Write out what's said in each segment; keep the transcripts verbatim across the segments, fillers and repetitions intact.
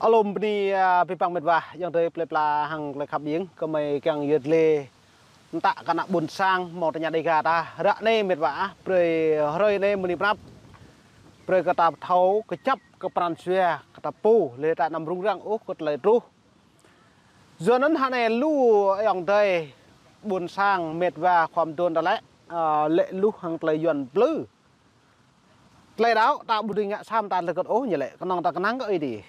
Alum bơni, a, abih bang met wa, ayŏng adơi plơi pla hăng tơlơi khăp biêng, kơmơi kiăng yơh lĕ, tă kơ ană ƀôn sang, mơ̆ng tơña Dêga ta, ră anai met wa, brơi hrơi anai mơni pơnăp, brơi kơ ta thâo, kơjăp kơ pran jua, kơ ta pô, lĕ ta anăm rŭng răng ôh, kơ tơlơi truh. Yua anŭn hơnai lu ayŏng adơi, ƀôn sang, met wa, khua mơduôn ta lĕ, a, lĕ lu hăng tơlơi Yuan plư. Tơlơi đaŏ ta ƀu dưi ngă sa mơta tơlơi kơt ôh ñu lĕ, kơnơ̆ng ta kơnang kơ Ơi Adai.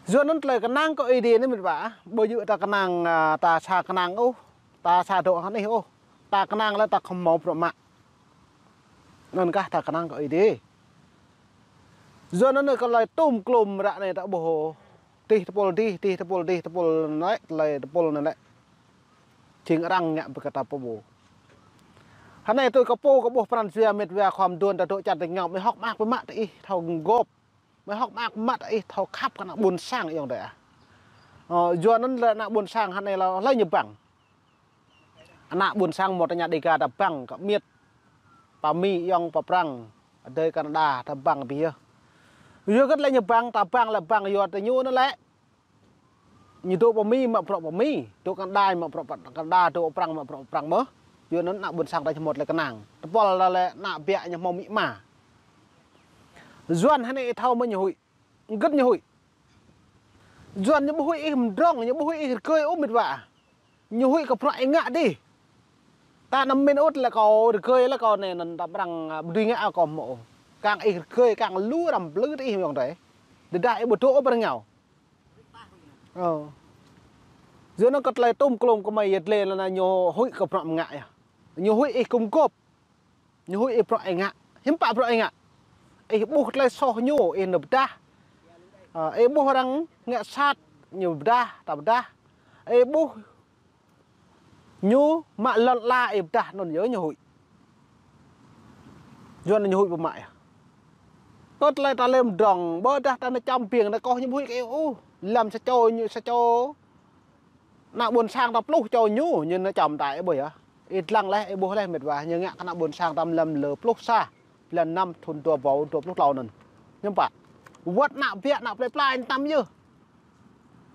Yua anŭn tơlơi kơnang kơ Ơi Adai anai met wa, ƀu djơ̆ ta kơnang, a, ta sa kơnang ôh, ta sa dŏ hơnih ôh, ta kơnang lĕ ta khŏm hmâo bruă mă. Anŭn kah ta kơnang kơ Ơi Adai. Yua anŭn kơ tơlơi tŭm klŭm ră anai ta ƀuh. Dih tơpul dih, dih tơpul dih, tơpul anai lĕ, tơlơi tơpul anai lĕ. Jing arăng ngă brơi kơ ta pô. Hơnai tui kơ pô kơ ƀuh pran jua met wa khua mơduôn ta dŏ čar ta ngŏ, mơi hơ̆k mơak pơmă tơ ih thâo gơ̆p. Mơi hơ̆k mơak pơmă tơ ih thâo khăp kơ ană ƀôn sang ayŏng adơi ah. Ơ, yua anŭn lĕ ană ƀôn sang hơnai lĕ hlơi ñu băng. Ană ƀôn sang mơ̆ng tơña Dêga ta băng kơ miêt. Pa Mi ayŏng pa Prăng, adơi Canada ta băng abih yơh. Yua hơget lĕ ñu băng, ta băng lĕ băng yua tơ ñu anŭn lĕ. Ñu dŏ pơ Mi mă bruă pơ Mi, dŏ Canada mă bruă pơ Canada, dŏ Prăng mă bruă Prăng mơ̆n. Yua anŭn ană ƀôn sang ta či hmâo tơlơi kơnang. Tơpul ta lĕ ană biă ñu hmâo amĭ ama. Yuan hơnai ih thâo mơ̆ ñu huĭ. Hơget ñu huĭ. Yuan ñu ƀu huĭ ih mơdrŏng, ñu ƀu huĭ ih rơgơi ôh met wa. Ñu huĭ kơ bruă ih ngă dih. Ta anăm min ôh lĕ kâo rơgơi lĕ kâo anai anŭn ta Prăng, a, ƀu dưi ngă kâo hmâo ôh. Kiăng ih rơgơi, kiăng lu arăng plư tơ ih ayŏng adơi. Tơdah ih ƀu dŏ ôh pơ rơngiao. Ơ. Yua anŭn kơ tơlơi tŭm klŭm kơmơi yơh lĕ anŭn ñu huĭ kơ bruă mơngă yơh. Ñu huĭ ih gum gŏp. Ñu huĭ ih bruă ih ngă. Hiư̆m pă bruă ih ngă. Ih ƀuh tơlơi soh ñu, ih nao pơdah. Ơ, ih ƀuh arăng ngă sat, ñu pơdah, ta pơdah. Ih ƀuh ñu mă lŏn ala ih pơdah anŭn yơh ñu huĭ. Yua anŭn ñu huĭ pơmă yơh. Kơ tơlơi ta lĕ mơdrŏng, ƀôdah ta nao čăm ƀing ta kâo ñu ƀu huĭ kơ ih ôh. Lăm sa čô ñu sa čô. Ană ƀôn sang ta pluh čô ñu, ñu nao čăm ta ih ƀuh yơh. Ih lăng leh, ih ƀuh leh met wa, ñu ngă kơ ană ƀôn sang ta mlam lơ pluh sa, blan năm thun dua rơbâo dua pluh klâo anŭn. Hiư̆m pă. Wơ̆t ană biă, ană plơi pla ñu tăm yơh.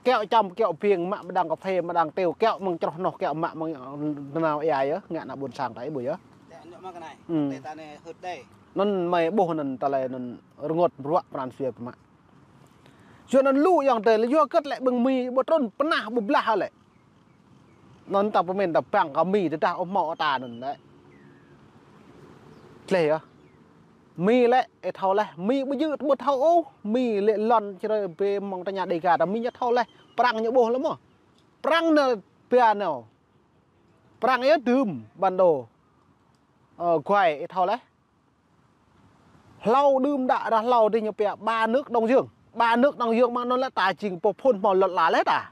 Kiaŏ čăm, kiaŏ ƀing, mă mơdang kơphê, mơdang têu, kiaŏ mơ̆ng čroh noh, kiaŏ mă mơ̆ng, ơ, nao ia yơh, ngă ană ƀôn sang ta ih ƀuh yơh. Tĕ anŭn mă kơ anai. Hmm. Tĕ ta anai hơt đê. Anŭn mơi ƀuh anŭn tơlơi anŭn rơngot bruă pran jua pơmă. Yua anŭn lu ayŏng adơi lĕ yua hơget lĕ ƀing Mi ƀu trŭn pơnah ƀu blah lĕ. Anŭn ta pơmĭn ta băng kơ Mi tơdah ôh hmâo ta anŭn lĕ. Tleh yơh. Mi lĕ, ih thâo leh, Mi ƀu djơ̆ ƀu thâo ôh, Mi lĕ lŏn čơrơi bê mơ̆ng tơña Dêga ta Mi ñu thâo leh, Prăng ñu ƀuh leh mơ̆n. Prăng nao ba nao. Prăng yơh đưm bản đồ. Ơ, guai ih thâo leh. Hlâo đưm đă ră hlâo dih ñu pia ba nước Đông Dương. Ba nước Đông Dương mơ̆ng anŭn lĕ ta jing pô phŭn hmâo lŏn ala leh ta.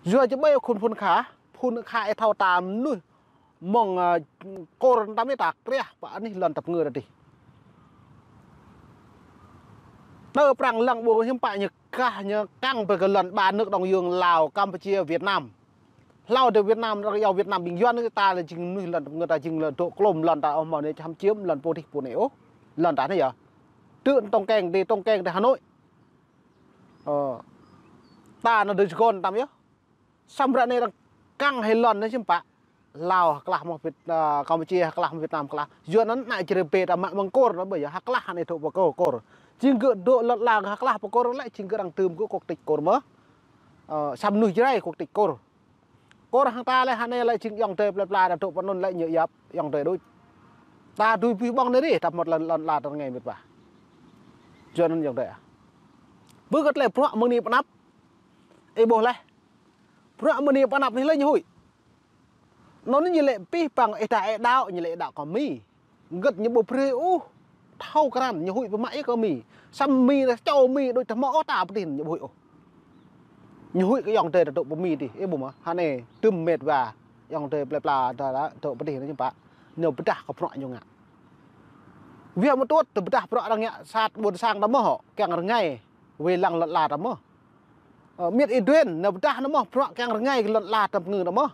Yua či ƀai khul phŭn kha, phŭn kha ih thâo ta mơnuih mơ̆ng, ơ, Kur ta mơ̆ ta kreh pơ anih lŏn tơpơngư ta dih. Tơ Prăng lăng ƀu hiư̆m pă ñu kah ñu kiăng brơi kơ lŏn ba nước Đông Dương Lào, Campuchia, Việt Nam. Hlâo dih Việt Nam, arăng iâu Việt Nam ƀing Yuan ta lĕ jing mơnuih lŏn tơpơngư ta jing lŏn dŏ klŏm lŏn ta ôh hmâo anai čăm čiêm lŏn pô dih pô anai ôh. Lŏn ta anai yơh. Tơ Tông Keng dih, Tông Keng dih Hà Nội. Ơ. Ta nao dih Sài Gòn tăm yơh. Samơ̆ ră anai arăng kiăng hĭ lŏn anai hiư̆m pă. Lào hơklah mơ̆ng Việt, ơ, Campuchia hơklah mơ̆ng Việt Nam hơklah. Yua anŭn ană čơrơi bê ta mă mơ̆ng Kur anŭn ƀơi yơh hơklah anai dŏ pơ Kur, Kur. Jing gơ̆ dŏ lŏn ala hơklah pơ Kur lĕ jing gơ̆ arăng tơm gơ̆ quốc tịch Kur mơ̆n. Ơ, sa mơnuih Jrai quốc tịch Kur. Kur hăng ta lĕ hơnai lĕ jing ayŏng adơi plơi pla ta dŏ pơ anŭn lĕ ñu yap ayŏng adơi đôč. Ta dưi ƀuh ƀơ̆ng anai rih, ta hmâo lŏn, lŏn ala ta rơngai met wa. Yua anŭn ayŏng adơi ah. Ƀu kơ tơlơi bruă mơni pơnăp. Ih ƀuh leh. Bruă mơni pơnăp anai lĕ ñu huĭ. Anŭn ñu lĕ pih păng ih ta ih đaŏ, ñu lĕ ih đaŏ kơ Mi. Hơget ñu ƀu brơi ôh. Thâo krăn ñu huĭ pơmă ih kơ Mi. Samơ̆ Mi lĕ čô Mi đôč ta hmâo ôh ta pơdih ñu ƀu huĭ ôh. Ñu huĭ kơ ayŏng adơi ta dŏ pơ Mi dih, ih ƀuh mơ̆n. Hơnai tơm met wa ayŏng adơi plơi pla ta dŏ pơ dih anai hiư̆m pă. Ñu pơdah kơ bruă ñu ngă. Wih mơtuôt ta pơdah bruă arăng ngă sat ƀôn sang ta mơ̆n hŏ, kiăng rơngai wai lăng lŏn ala ta mơ̆n. Ơ, miêt Y Duên, nao pơdah nao mơ̆n, bruă kiăng rơngai kơ lŏn ala tơpơngư nao mơ̆n.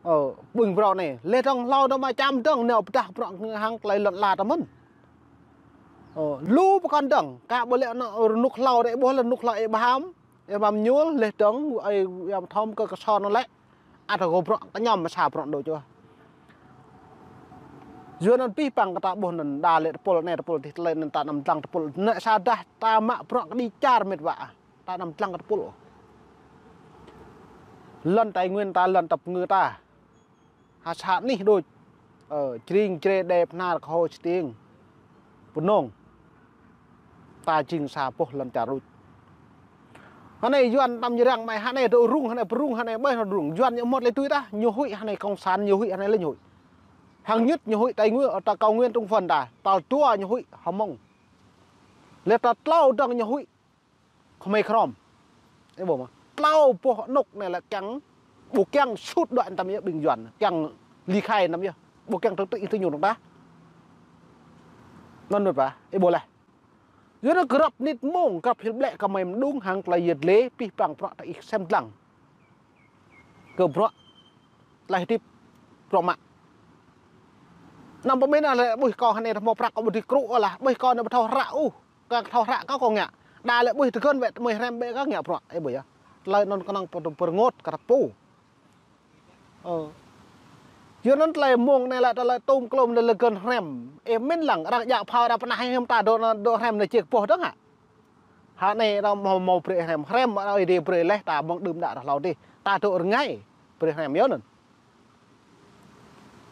Ơ, ƀing bruă anai, leh dơ̆ng hlâo dơ̆ng mă čăm dơ̆ng, nao pơdah bruă hăng tơlơi lŏn ala ta mơ̆n. Ơ, lu pơkŏn dơ̆ng, kah ƀu lĕ anŭn rơnŭk hlâo đĕ ƀuh lĕ rơnŭk hlâo ih ƀu ham. Ih ƀu ham ñul, leh dơ̆ng, ih ƀu ham kơ kơsŏ anŭn lĕ. Ăt gô bruă kơñăm mơsa bruă đôč yơh. Yua anŭn pih păng kơ ta ƀuh anŭn đa lĕ tơpul anai tơpul adih tơlơi anŭn ta anăm dlăng tơpul. Anai sa dah ta mă bruă kơđi čar mĕt wa. Ta anăm dlăng kơ tơpul. Lŏn Tây Nguyên ta, lŏn tơpơngư ta. Ha sa anih đôč. Ơ, Jring, Jre, Đep, Hnar, Kơho, Stiêng, Bunong. Ta jing sa boh lŏn čar đôč. Hơnai Yuan tăm ñu răng mă, hơnai dŏ rŭng, hơnai pơrŭng, hơnai ƀai hơnai rŭng. Yuan ñu mŏt lĕ tui ta, ñu huĭ hơnai cộng sản, ñu huĭ hơnai lĕ ñu huĭ. Hăng ñŭt ñu huĭ Tây Nguyên, ta Cao Nguyên Trung Phần ta, tal dua ñu huĭ Hmông. Lĕ tal tlâo dơ̆ng ñu huĭ Khmer Krom. Ih ƀuh mơ̆? Tlâo boh anŭk anai lĕ kiăng, ƀu kiăng sut đuaĭ tăm yơh ƀing Yuan, kiăng ly khai tăm yơh. Ƀu kiăng tơtư̆ ih tơ ñu dơ̆ng ta. Anŭn mĕt wa, ih ƀuh leh. Yua anŭn grăp mơnit mông, grăp hil ƀlĕ kơ mơi mơđung hăng tơlơi yơh lĕ, pih păng bruă ta ih sem dlăng. Kơ bruă tơlơi hơdip, bruă mă. Anăm pơmĭn lĕ ƀuh kâo hơnai tơ hmâo prăk kâo ƀu dưi krŭ ôh lah, ƀuh kâo anai ƀu thâo hră ôh. Kâo thâo hră kâo kâo ngă. Đa lĕ ƀuh tơgơ̆n wĕ mơi hrăm ƀĕ kâo ngă bruă, ih ƀuh yơh. Tơlơi anŭn kơnơ̆ng pơ-, pơrơngot kơ ta pô. Ơ. Yua anŭn tơlơi mông anai lĕ tơlơi tôm klôm lĕ lơgơ̆n hrăm. Ih mĭn lăng, arăng djă phao arăng pơnah hiư̆m ta dŏ, dŏ hrăm anai čih boh dơ̆ng hă? Hơnai arăng hmâo, hmâo brơi hrăm, hrăm arăng ih dê brơi leh ta mơ̆ng đưm đă rah hlâo dih. Ta dŏ rơngai brơi hrăm yơh anŭn.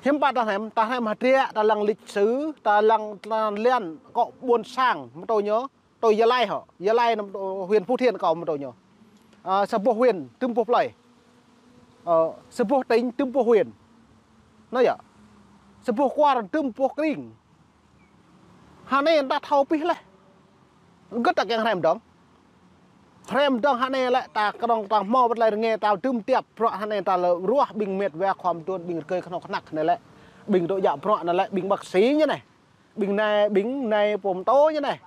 Hiư̆m pă ta hrăm, ta hrăm hơdră, ta lăng lịch sử, ta lăng, ta lăng lian, kơ ƀôn sang, mơtô ñu, tui Gia Lai hŏ, Gia Lai anŭn mơtô huyện Phú Thiện kâo mơtô ñu. Ơ, sa boh huyện, tơm boh plơi. Ơ, sa boh tỉnh, tơm boh huyện. Anŭn yơh. Sa boh kwar, tơm boh kring. Hơnai ta thâo pih leh. Gơ̆t ta kiăng hrăm dơ̆ng. Hrăm dơ̆ng hơnai lĕ ta kơnơ̆ng ta hmâo ƀơi tơlơi rơngai ta tơm tiap bruă hơnai ta lĕ ruah ƀing mĕt wa khua mơtuôn ƀing rơgơi kơnuk kơna anai lĕ. Ƀing dŏ djă bruă anai lĕ ƀing bác sĩ ñu anai. Ƀing anai, ƀing anai pô mơtô ñu anai.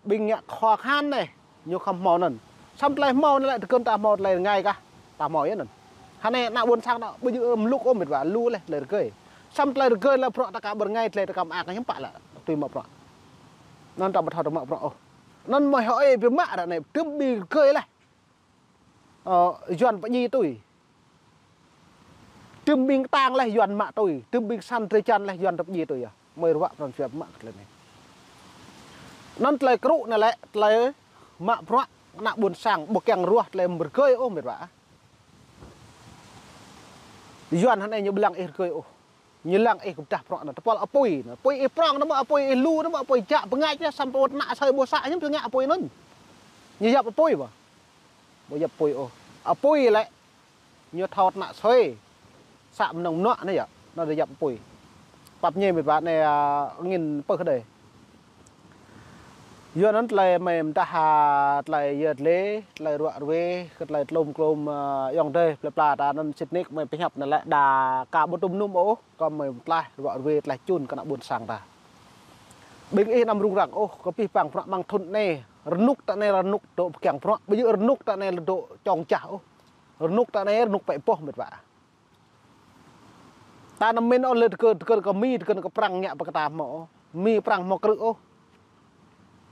Ƀing ngă khó khăn anai. Ñu khŏm hmâo anŭn. Samơ̆ tơlơi hmâo anai lĕ tơgơ̆n ta hmâo tơlơi rơngai kah. Ta hmâo yơh anŭn. Hơnai ană ƀôn sang anŭn ƀu djơ̆ mlŭk ôh mĕt wa lu leh tơlơi rơgơi. Samơ̆ tơlơi rơgơi lĕ bruă ta ka ƀu rơngai tơlơi ta ka mơak hiư̆m pă lĕ. Tui mă bruă. Anŭn ta ƀu thâo ta mă bruă ôh. Anŭn mơi hơi ih ƀu mă ră anai, tơm ƀing rơgơi leh. Ơ, Yuan pơdjai tui. Tơm ƀing kơtang leh Yuan mă tui. Tơm ƀing săn drơi jăn leh Yuan ta pơdjai tui yơh. Mơi ruă pran jua mă kơ tơlơi anai. Anŭn tơlơi krŭ anai lĕ, tơlơi mă bruă ană ƀôn sang, ƀu kiăng ruah tơlơi rơgơi ôh mĕt wa. Yuan hơnai ñu ƀu lăng ih rơgơi ôh. Ñu lăng ih kơ pơdah bruă anŭn, tơpul apui anŭn. Apui ih prŏng anŭn mơ̆, apui ih lu anŭn mơ̆, apui jak pơngač yơh, samơ̆ tơnă asơi ƀu să ñu pơngă apui anŭn. Ñu yap apui ƀă. Ƀu yap apui ôh. Apui lĕ ñu thâo tơnă asơi. Să mơnơ̆ng mơnuă anai yơh. Anŭn dơ̆ yap apui. Pap ñe mĕt wa anai, a, angĭn pơh đơi. Yua anŭn tơlơi mơi mơdah, a, tơlơi yơh lĕ, tơlơi ruă ruê, kơ tơlơi tlôm klôm, a, ayŏng adơi, plơi pla ta anŭn sĭt nik mơi pơhiăp anai lĕ đa ka ƀu tŭm nŭm ôh, kơ mơi mơtlaih, ruă ruê tơlơi čun kơ ană ƀôn sang ta. Ƀing ih anăm rŭng răng ôh, kơ pih păng bruă mơ̆ng thŭn anai, rơnŭk ta anai rơnŭk dŏ pơkiăng bruă, ƀu djơ̆ rơnŭk ta anai dŏ čong čah ôh. Rơnŭk ta anai rơnŭk pĕ boh mĕt wa. Ta anăm mĭn ôh lĕ tơgơ̆n, tơgơ̆n kơ Mi, tơgơ̆n kơ Prăng ngă pơkơta hmâo ôh. Mi Prăng hmâo krư̆ ôh.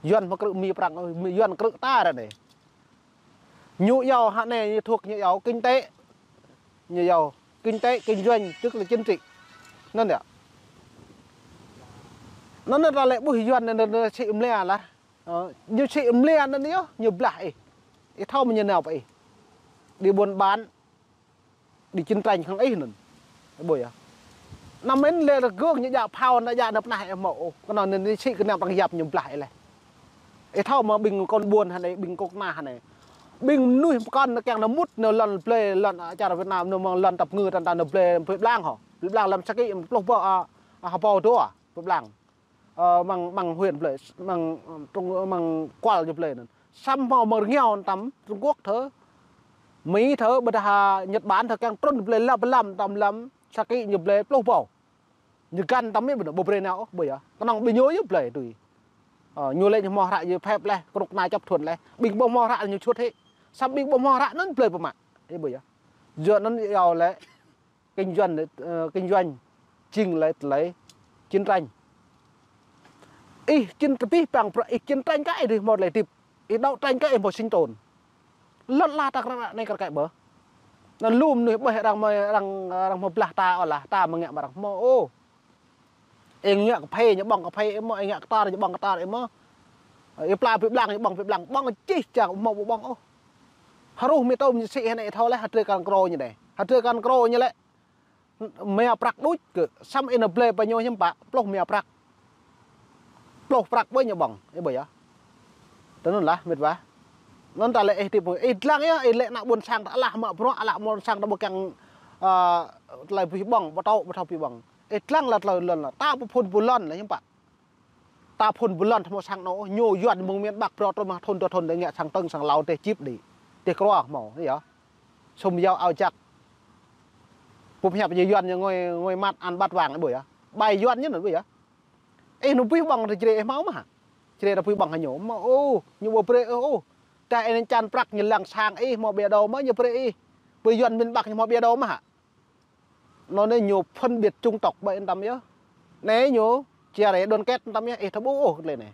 Yuan hmâo krư̆ Mi Prăng ôh. Mi Yuan krư̆ ta ră anai. Ñu iâu hă anai, ñu thuộc ñu iâu kinh tế. Ñu iâu kinh tế, kinh doanh, tức là chính trị. Anŭn yơh. Anŭn ta lĕ ƀuh Yuan anŭn, anŭn sĭ mơlia lah. Ơ, ñu sĭ mơlia anŭn yơh, ñu blah ih. Ih thâo mơ̆ ñu nao pơ ih. Đi buôn bán. Đi chiến tranh hăng ih anŭn. Ih ƀuh yơh. Anăm mĭn lĕ rơgơ̆ng ñu djă phao anŭn djă anŭn pơnah ih hmâo ôh. Kơnơ̆ng anŭn sĭ kơnơ̆ng păng yap ñu blah ih leh. Ih thâo mơ̆ ƀing kon ƀuôn hơnai, ƀing kơnuk kơna hơnai. Ƀing mơnuih pơkŏn anŭn kiăng anŭn mŭt anŭn lŏn blơi, lŏn, a, čar Việt Nam anŭn mơ̆ng lŏn tơpơngư ta anŭn blơi plơi Blang hŏ. Plơi Blang lăm Saki pluh ƀô̆, a, a, hơbâo dua. Plơi Blang. Ơ, mơ̆ng, mơ̆ng huyện blơi, mơ̆ng, trung, mơ̆ng kual ñu blơi anŭn. Samơ̆ hmâo mơ̆ng rơngiao tăm Trung Quốc thơ, Mi thơ, ƀôdah Nhật Bản thơ kiăng trŭn blơi lăm, lăm tăm lăm Saki ñu blơi pluh ƀô̆. Ñu găn tăm mĭn ƀu brơi nao ôh, ƀuh yơh. Kơnơ̆ng ƀing ñu yơh blơi tui. Ơ, ñu lĕ ñu hmâo hră giấy phép leh, kơnuk kơna chấp thuận leh. Ƀing ƀu hmâo hră ñu sut hĭ. Samơ̆ ƀing ƀu hmâo hră anŭn blơi pơmă. Ih ƀuh yơh. Yua anŭn iâu lĕ kinh doanh, ơ, kinh doanh, jing lĕ tơlơi chiến tranh. Ih čin tơpih păng prăk ih čin trĕng kơ ih dih hmâo tơlơi hơdip. Ih đaŏ trĕng kơ ih hmâo sinh tồn. Lŏn ala ta krăk anai krăk kơ bơ. Anŭn lŏm anai ƀơi arăng hmâo, arăng, arăng hmâo blah ta ôh lah, ta mơ̆ ngă mă arăng hmâo ôh. Ih ngă kơphê ñu ƀơ̆ng kơphê ih mơ̆, ih ngă kơtar ñu ƀơ̆ng kơtar ih mơ̆. Ih pla pi blang ñu ƀơ̆ng pi blang, ƀơ̆ng čih čang hmâo ƀu ƀơ̆ng ôh. Hruh mơ̆ tơm ñu sĭ hơnai thâo lĕ, hơdrơi kăn krô ñu đeh. Hơdrơi kăn krô ñu lĕ. Mia prăk đôč kơ, samơ̆ ih nao blơi pơ ñu hiư̆m pă, pluh mia prăk. Pluh prăk ƀơi ñu ƀơ̆ng, ih ƀơi yơh. Tui anŭn lah, mĕt wa. Anŭn ta lĕ ih tip, ih lăng yơh, ih lĕ ană ƀôn sang ta alah mă bruă, alah ƀôn sang ta ƀu kiăng, ơ, tơlơi pih ƀơ̆ng, ƀu tŏ, ƀu thâo pih ƀơ̆ng. Ih lăng lah tơlơi lŏn lah, ta ƀu phun ƀu lŏn lah hiư̆m pă. Ta phun ƀu lŏn tơhmâo sang anŏ, ñu Yuan mơ̆ng miền Bắc brơi tơhmâo thŭn dua thŭn đeh ngă sang tơ̆ng sang Lao đeh čip đĭ. Đeh krua hmâo, yơh. Sum yao ao jak. Pŭ pơhiăp ñu Yuan ñu ngui, ngui măt ăn băt wang ƀơi yơh. Bai Yuan ñu anŭn ƀơi yơh. Ih nao pih ƀơ̆ng tơ Jrai ih hmâo mơ̆ hă? Jrai ta pih ƀơ̆ng hă ñu. Hmâo ôh, ñu ƀu brơi ôh. Tơdah ih anai čan prăk ñu lăng sang ih hmâo ƀiă đô mơ̆ ñu brơi ih. Ƀơi Yuan miền Bắc ñu hmâo ƀiă đô mơ̆ hă? Anŭn anai ñu phân biệt chủng tộc ƀơi anŭn tăm yơh. Anai ñu chia rẽ đoàn kết anŭn tăm yơh, ih thâo ƀuh ôh tơlơi anai.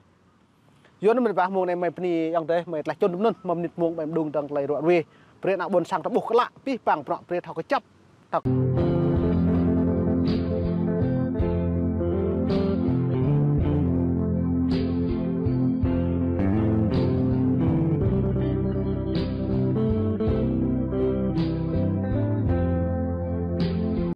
Yua anŭn mĕt wa mơ̆ng anai mơi bơni ayŏng adơi, mơi tlaih čun tui anŭn, mơ̆ng mơnit mơ̆ng ƀơi mơđung dơ̆ng tơlơi ruă ruê. Brơi ană ƀôn sang ta ƀuh klă, pih păng bruă brơi thâo kơčăp. Thâo